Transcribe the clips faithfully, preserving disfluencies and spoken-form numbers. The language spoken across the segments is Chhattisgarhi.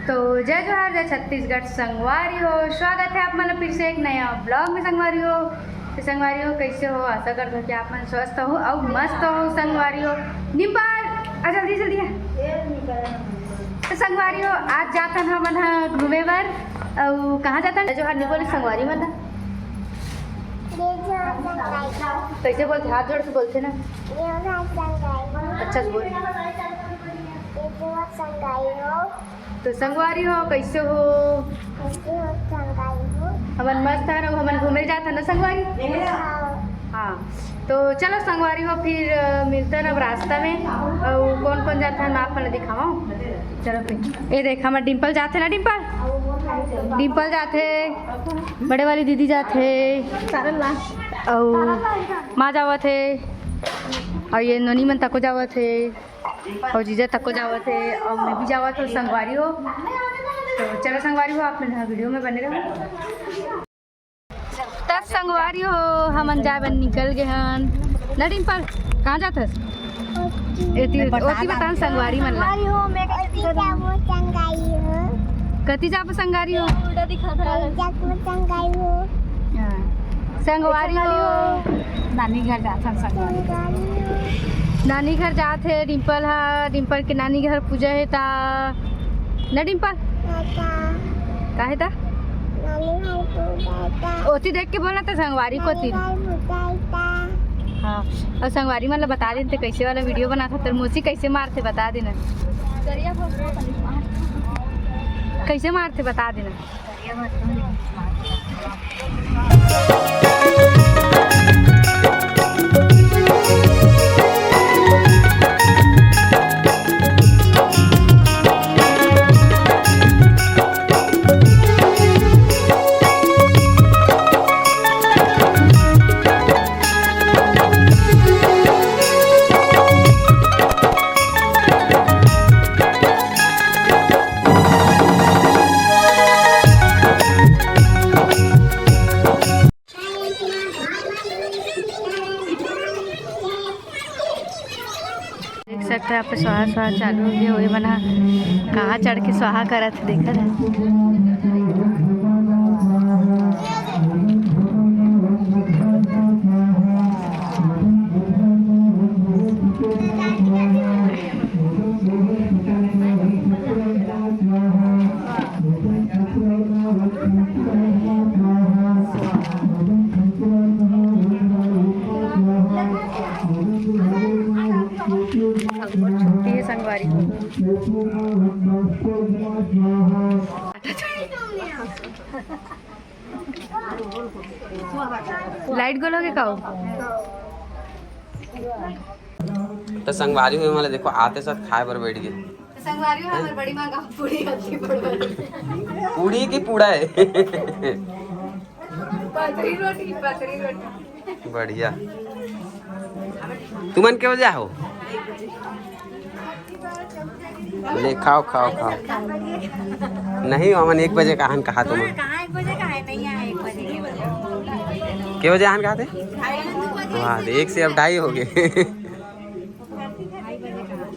तो जय जोहार, जय छत्तीसगढ़ संगवारी हो, स्वागत है आप मन ला फिर से एक नया vlog में संगवारी हो। तो संगवारी हो, कैसे हो? आशा करत हो कि आप मन स्वस्थ हो अउ मस्त हो संगवारी हो। निम्पल, आ जल्दी जल्दी आ। तो संगवारी हो, आज जाथन हमन ह घूमे बर। अउ कहाँ जाथन? जय जोहार नहीं बोले संगवारी मन ला। कैसे बोलथे? हाथ जोड़ के बोलथे ना। अच्छा से बोल। तो संगवारी हो, कैसे हो? हमन मस्त हन, हमन घूमे जात हन ना संगवारी। हाँ, तो चलो संगवारी हो, फिर अ, मिलते हैं अब रास्ता में। और कौन कौन जात हन, आप मन दिखाओ। चलो फिर, ये देख, हमर डिम्पल जात हे ना, डिम्पल, डिम्पल जात हे, बड़े वाली दीदी जात हे, और माँ जावत हे, और ये नोनी मन तको जावत हे। अउ जीजा तको जावत हे, अउ मैं भी जावत हूँ संगवारी हो। तो चलो संगवारी हो, आप मन ह video में बने रहो। त संगवारी हो, हमन जाए बर निकल गे हन। ना डिम्पल, कहाँ जात हस? एती, ओती बता ना संगवारी मन ला। कति जाबो संगवारी हो? हाँ। संगवारी हो, नानी घर जात हन संगवारी। नानी घर जात हे डिम्पल ह, डिम्पल के नानी घर पूजा हे ता न डिम्पल? का हे ता? ओती देख के बोलना त संगवारी कोती। हाँ, अउ संगवारी मन ला बता दिन ते कैसे वाला video बनात हस, तोर मौसी कैसे मारथे बता देना। कैसे मारथे बता देना। देख सकत हो, यहाँ पे स्वाहा स्वाहा चालू हो गे हे। ओए मन ह कहाँ चढ़ के स्वाहा करत हे, देखत हे। छोटी हे संगवारी। Light गोल हो गे का हो? त संगवारी हो, हमन ला देखो आते साथ खाए बर बैठ गे। संगवारी हो, हमर बड़ी माँ का पूड़ी अति बड़ बड़। पूड़ी की पूड़ा हे? पतरी रोटी, पतरी रोटी। बढ़िया। तुमन के बजे हो? ले खाओ, खाओ, खाओ। नहीं, हमन एक बजे का हन कहा तुमन। कहाँ एक बजे का है? नहीं आए एक बजे के बजे। के बजे हन कहा थे? वाह, एक से अब ढाई हो गे।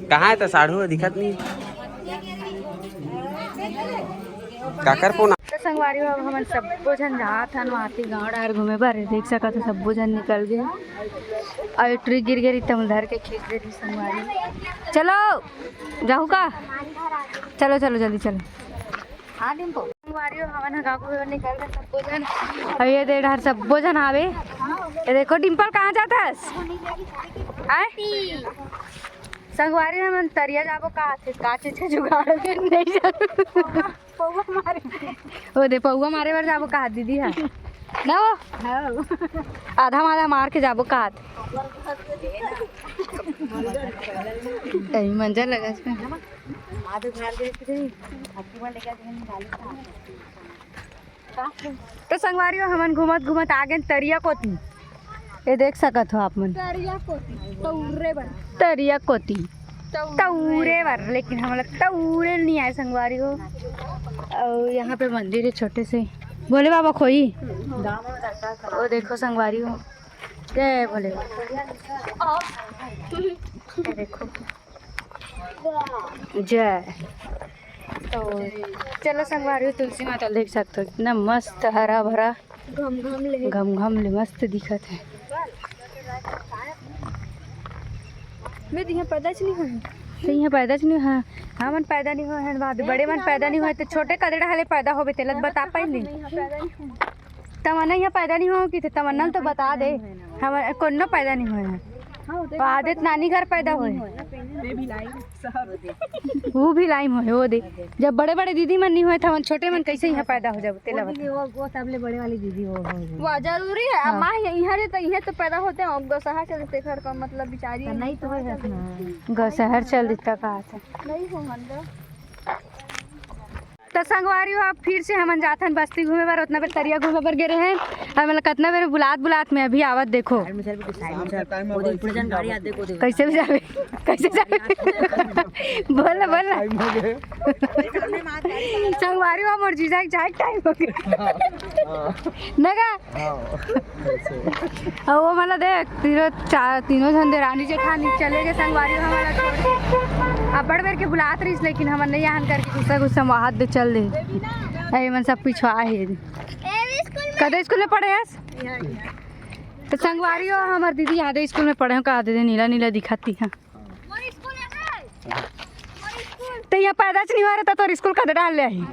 कहाँ हे त साढ़ू? दिखत नहीं। काकर फोन? त संगवारी हो, अब हमन सब्बो झन जात हन वहाँ ती गाँव डहर घूमे बर। देख सकत हो, सब्बो झन निकल गे। अउ एक टुरी गिर गे रही, त धर के खींच दे रही संगवारी। चलो, जाहू का? चलो, चलो, जल्दी चलो। हाँ, डिम्पल। संगवारी हो, हमन ह गाँव घूमे बर निकल गे सब्बो झन। अउ ये दे डहर सब्बो झन आवे। ये देखो, डिम्पल कहाँ जात हस? आय? संगवारी हो, हमन तरिया जाबो का? का चीज के जुगाड़ में नहीं जाबो। पौवा मारे। ओ दे, पौवा मारे बर जाबो कहा दीदी हा? ना वो? हाँ। आधा माधा मार के जाबो कहा? यही मंजर लगा इसमें। तो संगवारी हो, हमन घूमत घूमत आ गेन तरिया कोती। ये देख सकत हो आप मन। तरिया कोती, तौरे बर। तरिया कोती। तौरे। तौरे बर, लेकिन हमला तौरे नहीं आए संगवारी हो। अउ यहाँ पे मंदिर हे छोटे से, भोले बाबा खोई। वो देखो संगवारी हो, जय भोले बाबा। ये देखो, जय। तो चलो संगवारी हो, तुलसी माता ल देख सकथो, इतना मस्त हरा भरा, घम घम ले। घम घम ले मस्त दिखत हे। मैं तो इहाँ पैदा च नहीं होय। तो इहाँ पैदा च नहीं होय। हमन पैदा नहीं होय हन, बाद बड़े मन पैदा नहीं होय, तो छोटे कदड़ा हले पैदा होबे, तेला बता पाइली। तमन्ना इहाँ पैदा नहीं होय कि, तमन्ना ल तो बता दे, हमन कोनो पैदा नहीं होय हन। हाँ, वो तो आदित्य नानी घर पैदा होय। वो भी लाइम होय, वो दे। जब बड़े-बड़े दीदी मन नहीं होय, त हमन छोटे मन कैसे इहाँ पैदा हो जाबो, तेला बता। वो, वो सबले बड़े वाली दीदी, वो हो गई। वो जरूरी है, अब हाँ। माँ ये इहाँ रे, तो इहाँ तो पैदा होते हैं, अब गौसहा चलते घर का, मतलब, बिचारी तो नहीं तो है ना। गौसहर चल देता का आता। नहीं हो मन तो। तो संगवारी हो, अब फिर से हमन जाथन बस्ती घूमे बर। उतना बेर तरिया घूमे बर गे रहे हैं, और मतलब कितना बेर बुलात बुलात में अभी आवत, देखो। Side में चल, side में चल। वो देख, पूरा जन गाड़ी आत देखो, देखो। कैसे भी जावे, कैसे जावे? बोल ना, बोल ना। Time हो गए। संगवारी हो, मोर जीजा के जाए के time हो गया। हाँ, हाँ। ना का? हाँ। अउ वो मन ला देख, तीनों चार, तीनों झन देरानी जेठानी चले गए संगवारी हो हमन ला छोड़ के। अब्बड़ बेर के बुलात रहिस, लेकिन हमन नहीं आहन करके गुस्सा गुस्सा में हाथ दे चल दे। ए, ये मन सब पिछवा हे। कदे स्कूल में पढ़े हस? तो संगवारी हो, हमर दीदी यादव स्कूल में पढ़े हो, का दे नीला नीला दिखाती है। तो यहाँ पैदा च नहीं हो रहा था, तोर स्कूल कदे डाल ले आई?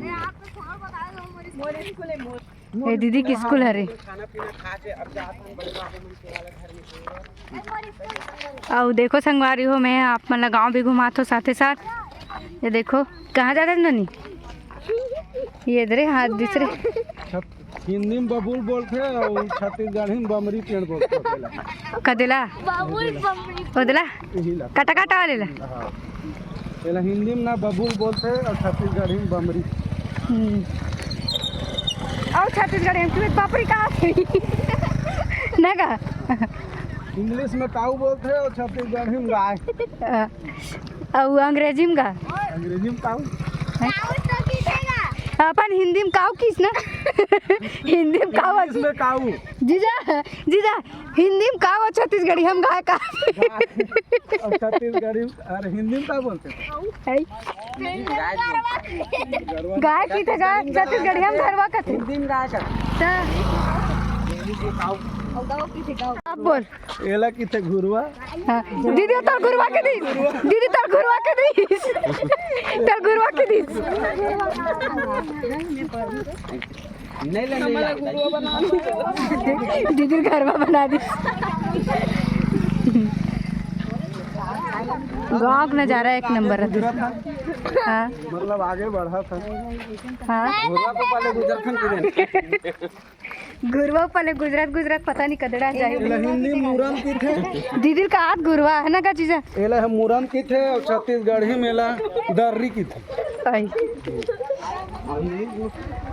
ए दीदी के स्कूल हरे। अउ देखो संगवारी हो, मैं आप मन ला गाँव भी घुमात हो साथे साथ। ये देखो, कहाँ जात हस नोनी? ये इधरे हाथ दूसरे। छत-, हिंदी में बबूल बोलथे अउ छत्तीसगढ़ी में बमरी पेड़ बोलथे ओला। कदेला? बबूल बमरी। ओदेला? इही ला। काटा काटा वाले ला? हाँ। एला हिंदी में ना बबूल बोलथे अउ छत्तीसगढ़ी में बमरी। हम्म। अउ छत्तीसगढ़ी में क्यों बपरी कहा थे? ना का? English में काऊ बोलथे अउ छत्तीसगढ़ी में गाय। अ, अउ अंग्रेजी में का? अंग्रेजी में काऊ। हैं? अपन हिंदी में काऊ किस ना? हिंदी में काऊ English में काऊ। जीजा, जीजा, हिंदी में काऊ अउ छत्तीसगढ़ी हम गाय का। अउ छत्तीसगढ़ी, अरे हिंदी में का बोलथे? है? गाय किथे, गाय छत्तीसगढ़ी हम घरवा कथे। हिंदी में गाय का। त आप बोल। एला किथे घुरवा। हाँ, दीदी तोर घुरवा के दिस, दीदी तोर घुरवा के दिस, तोर घुरवा के दिस। नहीं ले, नहीं ले। दीदी घरवा बना दिस। गाँव का नजारा एक नंबर है। हाँ। मतलब आगे बढ़ा था। हाँ। घुरवा तो पहले गुजर खन के देन। घुरवा पहले गुजरात, गुजरात पता नहीं कदड़ा जाए। एला हिंदी मुरम किथे। दीदी का हाथ घुरवा है ना का जीजा? एला हम मुरम किथे अउ छत्तीसगढ़ी में एला दर्री किथे। आई।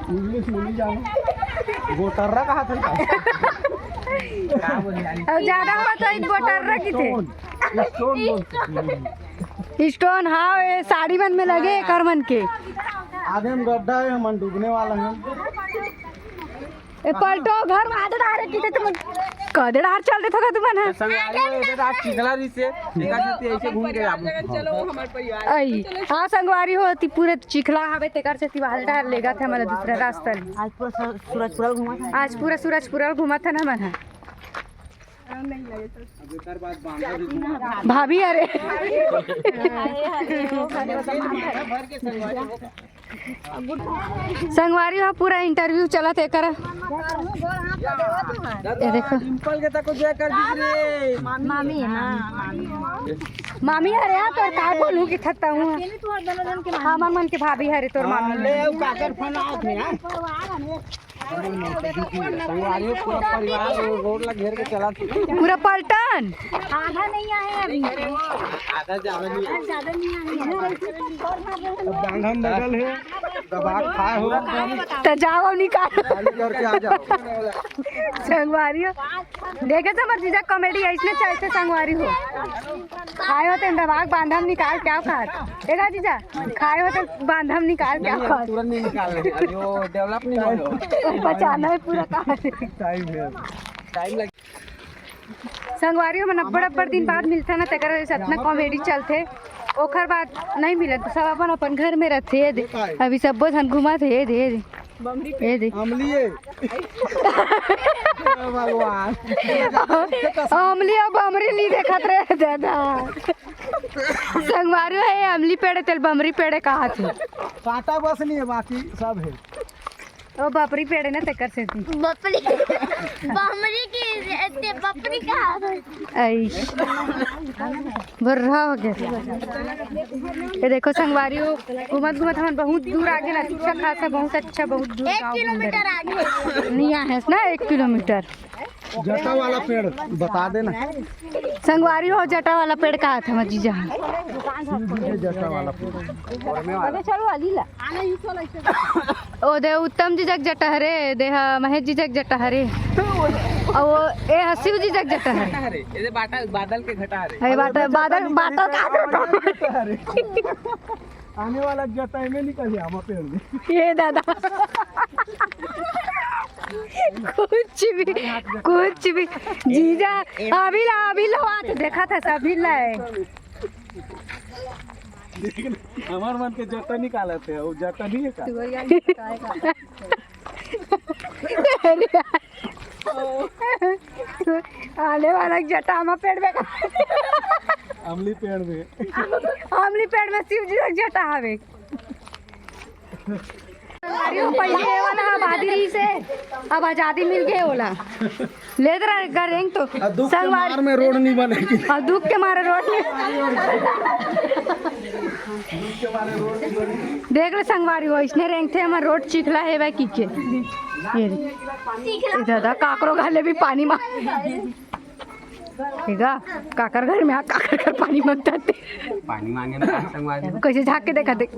English में नहीं जानो। गोटर्रा कहा था। अउ ज्यादा हो तो एक गोटर्रा किथे। Stone, stone बोलथे। Stone, हाँ, ये साड़ी मन में लगे, एकर मन के। आगे में गड्ढा है, हमन डूबने वाला है। ए, पलटो, घर में आदत आ रही थी, तुम कदे डार चल देथो का तुमन ह? संगवारी हो, एदे रात चिखला रहिसे, एकर सेती ऐसे घूम के आबो। चलो, हमार परिवार। आई, हाँ, संगवारी हो, ती पूरे चिखला हवे, तेकर सेती वाल डार लेगा थे हमला दूसरा रास्ता ले। आज पूरा सु-, सूरजपुरा घूमा था। आज पूरा सूरजपुरा घूमा था ना मन ह। भाभी, अरे। संगवारी हो, पूरा interview चलत हे एकर। ये देखो। डिंपल के तको जय कर दीजिए रे। मामी है, मामी। मामी हरे, हाँ, तोर का बोलूं कि थत्ता हूँ। हमर मन के भाभी हरे तोर मामी। ले, काकर फोन आवत है, हाँ। संगवारी हो, पूरा परिवार रो-, रोड ला घेर के चला। पूरा पलटन। आधा नहीं आए अभी। आधा ज्यादा नहीं आए। ज्यादा नहीं आए। अब बांधन लगल है, दबा के खाए हो। तो जाओ निकाल। खाली करके आ जाओ। संगवारी हो। देखे तो हमर जीजा comedy ऐसने चलथे संगवारी हो। खाए होते हैं दबाक बांधम निकाल क्या खात? देखा जीजा, खाए होते बांधम निकाल क्या नहीं, खात? तुरंत नहीं निकाल रहे, अभी वो develop नहीं हुआ। बचाना है पूरा कहा। Time है। Time लग संगवारी हो, मन अब्बड़ अब्बड़ दिन बाद मिलथन ना, तेकर वजह से इतना comedy चलथे। ओखर बाद नहीं मिलत, सब अपन अपन घर में रथे। ए दे, अभी सब्बो झन घूमत हे। ए दे, ए दे, ए दे। अमली हे। भगवान। अमली अउ बमरी नहीं देखत रे दादा। संगवारी हे, अमली पेड़ तेला बमरी पेड़ कहाथे। कांटा बस नहीं हे, बाकी सब हे। ओ बपरी पेड़ हे ना, तेकर सेती। बपरी, बमरी की, ते बपरी कहा? ऐश। बुर्रा हो गया। ये देखो संगवारी हो, घूमत घूमत हमन बहुत दूर आ गेन। अच्छा खासा, बहुत अच्छा, बहुत दूर एक गाँव घूम किलोमीटर रहे। आगे। नहीं आहे ना, एक किलोमीटर। जटा वाला पेड़ बता देना। संगवारी हो, जटा वाला पेड़ कहाथे हमर जीजा। शिव जी के जटा वाला पेड़। अबे चलो, अली ला। ओ दे उत्तम जीजा के जटा हरे, दे हा महेश जीजा के जटा हरे। अउ ओ, ए हा शिव जीजा के जटा हरे। अरे, ये बाटा, बादल के घटा हरे। ए बाटा, बादल, बाटा का जटा हरे। आने वाला जटा में निकल जा, हम पेड़ में। ए दादा। कुछ भी, कुछ भी। जीजा, अभी ला, अभी ला, बात देखा था, सभी ला है। हमर मन के जटा निकालत हे, वो जटा नहीं हे का? आने वाला जटा हम पेड़ में। अमली पेड़ में। अमली पेड़ में शिव जी के जटा हवे। अरे, वो पहले वाला आबादी रहिसे, अब आजादी मिल गे ओला। ले दे रहा रेंग तो। अब दुख के संगवारी मार में रोड नहीं बने। अब दुख के मारे रोड नहीं। देख ले संगवारी, वो इसने रेंगथे, हमर रोड चिखला हे भाई की के। ये रे। ए दादा, काकरो घर ले भी पानी मांग। ठीक है, काकर घर में आ, काकर घर पानी मांगता थे। पानी मांगे ना, संगवारी। कैसे झांक के देखा देख।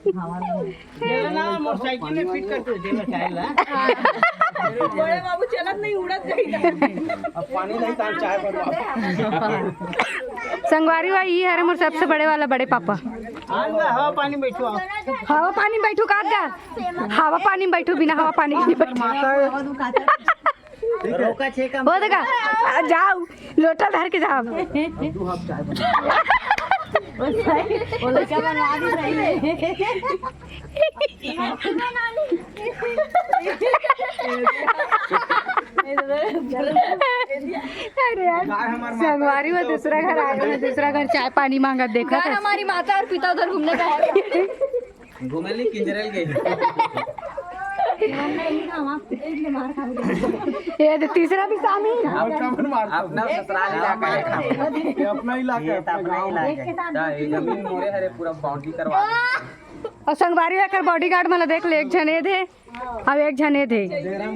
चला ना, मोटरसाइकिल में फिट कर दो, दे ना टायर ला। बड़े बाबू चलत नहीं, उड़त जाइए। अब पानी नहीं, तो हम चाय बनवा। संगवारी भाई, ये हरे मोर सबसे बड़े वाला बड़े पापा। हाँ, हवा पानी बैठो। हवा पानी बैठो, का दा? हवा पानी बैठो, बिना हवा पानी के नहीं बैठो। माता है। रोका छेका। वो देखा, जाओ, लोटा धर के जाओ। वो लड़का बनवा भी सही है। अरे यार, संगवारी वो दूसरा घर आए, वो दूसरा घर चाय पानी मांगत देखा था। हमारी माता और पिता उधर घूमने गए। घूमे ली किंजरल गई। ये तो तीसरा भी शामिल। अपना ससुराल इलाका है। ये अपना इलाका है, ये तो अपना अपना गाँव। इलाका है। तो ये जमीन मोरे हरे पूरा बाउंड्री करवा दे। अउ संगवारी एकर बॉडीगार्ड मन ला देख ले, एक झन ए दे, अउ एक झन ए दे। जयराम।